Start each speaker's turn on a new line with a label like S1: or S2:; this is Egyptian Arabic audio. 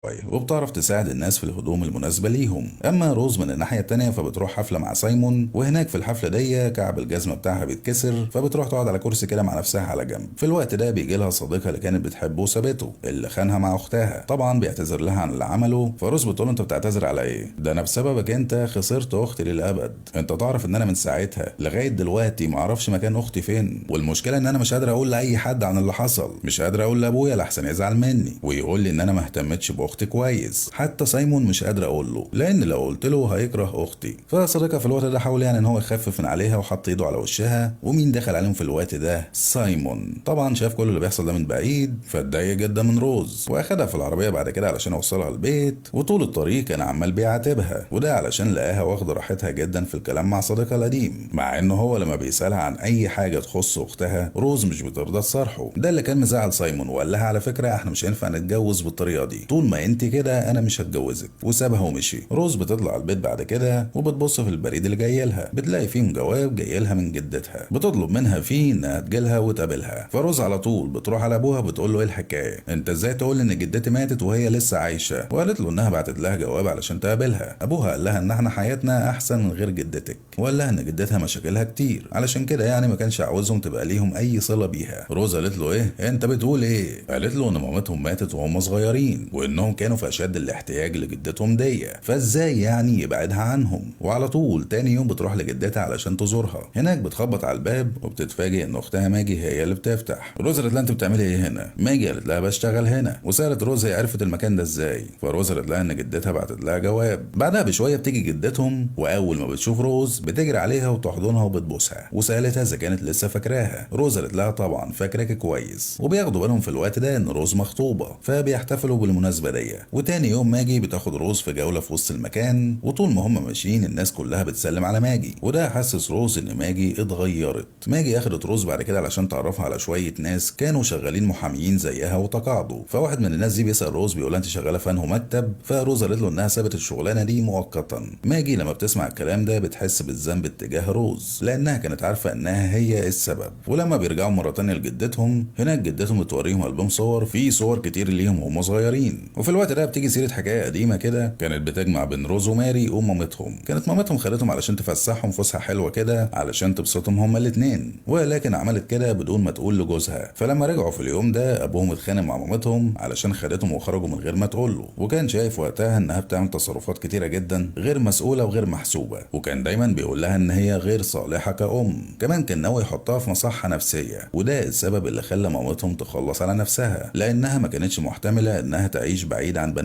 S1: وبتعرف تساعد الناس في الهدوم المناسبة ليهم. اما روز من الناحية التانية فبتروح حفلة مع سايمون، وهناك في الحفلة دي كعب الجزمة بتاعها بيتكسر، فبتروح تقعد على كرسي كده مع نفسها على جنب. في الوقت ده بيجي لها صديقها اللي كانت بتحبه وسابته، اللي خانها مع اختها. طبعا بيعتذر لها عن اللي عمله، فروز بتقول له انت بتعتذر على ايه؟ ده انا بسببك انت خسرت اختي للابد، انت تعرف ان انا من ساعتها لغاية دلوقتي ما اعرفش مكان اختي فين، والمشكلة ان انا مش قادر اقول لاي حد عن اللي حصل، مش قادر اقول لابويا لحسن يزعل مني ويقول لي ان انا ما اهتمتش باختي كويس، حتى سايمون مش قادر اقول له لان لو قلت له هيكره اختي. فصديقها في الوقت ده حاول يعني ان هو يخفف من عليها وحط ايده على وشها، ومين دخل عليهم في الوقت ده؟ سايمون. طبعا شاف كل اللي بيحصل ده من بعيد فاتضايق جدا من روز، واخدها في العربية بعد كده علشان يوصلها البيت، وطول الطريق كان عمال بيعاتبها، وده علشان لقاها واخده راحتها جدا في الكلام مع صديقها القديم، مع ان هو لما بيسالها عن اي حاجة تخص اختها روز مش بترضى تصارحه. ده اللي كان مزعل سايمون، وقال لها على فكرة احنا مش هينفع نتجوز بالطريقة دي، طول ما انت كده انا مش هتجوزك، وسابها ومشي. روز بتطلع البيت بعد كده وبتبص في البريد اللي جاي لها، بتلاقي فيه جواب جاي لها من جدتها بتطلب منها فيه انها تجيلها وتقابلها. فروز على طول بتروح على ابوها بتقول له ايه الحكاية، انت ازاي تقول ان جدتي ماتت وهي لسه عايشه؟ وقالت له انها بعتت لها جواب علشان تقابلها. ابوها قال لها ان احنا حياتنا احسن من غير جدتك، وقال لها ان جدتها مشاكلها كتير علشان كده يعني ما كانش عاوزهم تبقى ليهم اي صله بيها. روز قالت له ايه انت بتقول ايه؟ قالت له ان مامتهم ماتت وهم صغيرين وانهم كانوا في اشد الاحتياج لجدتهم دي، فازاي يعني يبعدها عنهم؟ وعلى طول تاني يوم بتروح لجدتها علشان تزورها. هناك بتخبط على الباب وبتتفاجئ ان اختها ماجي هي اللي بتفتح. روز قالت لها انت بتعملي ايه هنا؟ ماجي قالت لها بشتغل هنا. وسالت روز هي عرفت المكان ده ازاي؟ فروز قالت لها ان جدتها بعتت لها جواب. بعدها بشوية بتيجي جدتهم، واول ما بتشوف روز بتجري عليها وتحضنها وبتبوسها، وسالتها اذا كانت لسه فاكراها. روز قالت لها طبعا فاكراك كويس. وبياخدوا بالهم في الوقت ده ان روز مخطوبه، فبيحتفلوا بالمناسبة دي. وتاني يوم ماجي بتاخد روز في جولة في وسط المكان، وطول ما هم ماشيين الناس كلها بتسلم على ماجي، وده حسس روز ان ماجي اتغيرت. ماجي اخدت روز بعد كده علشان تعرفها على شوية ناس كانوا شغالين محاميين زيها وتقاعدوا. فواحد من الناس دي بيسال روز بيقول لها انت شغالة في انهو مكتب؟ فروز قالت له انها سابت الشغلانة دي مؤقتا. ماجي لما بتسمع الكلام ده بتحس بالذنب اتجاه روز لانها كانت عارفه انها هي السبب. ولما بيرجعوا مرة تانية لجدتهم هناك جدتهم بتوريهم البوم صور فيه صور كتير ليهم وهم صغيرين. وفي الوقت ده بتيجي سيره حكاية قديمة كده كانت بتجمع بين روز وماري ومامتهم. كانت مامتهم خدتهم علشان تفسحهم فسحة حلوة كده علشان تبسطهم هما الاثنين، ولكن عملت كده بدون ما تقول لجوزها. فلما رجعوا في اليوم ده ابوهم اتخانق مع مامتهم علشان خدتهم وخرجوا من غير ما تقول له، وكان شايف وقتها انها بتعمل تصرفات كتيرة جدا غير مسؤولة وغير محسوبة، وكان دايما بيقول لها ان هي غير صالحه كأم. كمان كان ناوي يحطها في مصحه نفسية، وده السبب اللي خلى مامتهم تخلص على نفسها لانها ما كانتش محتملة انها تعيش بعيد عن بناتها.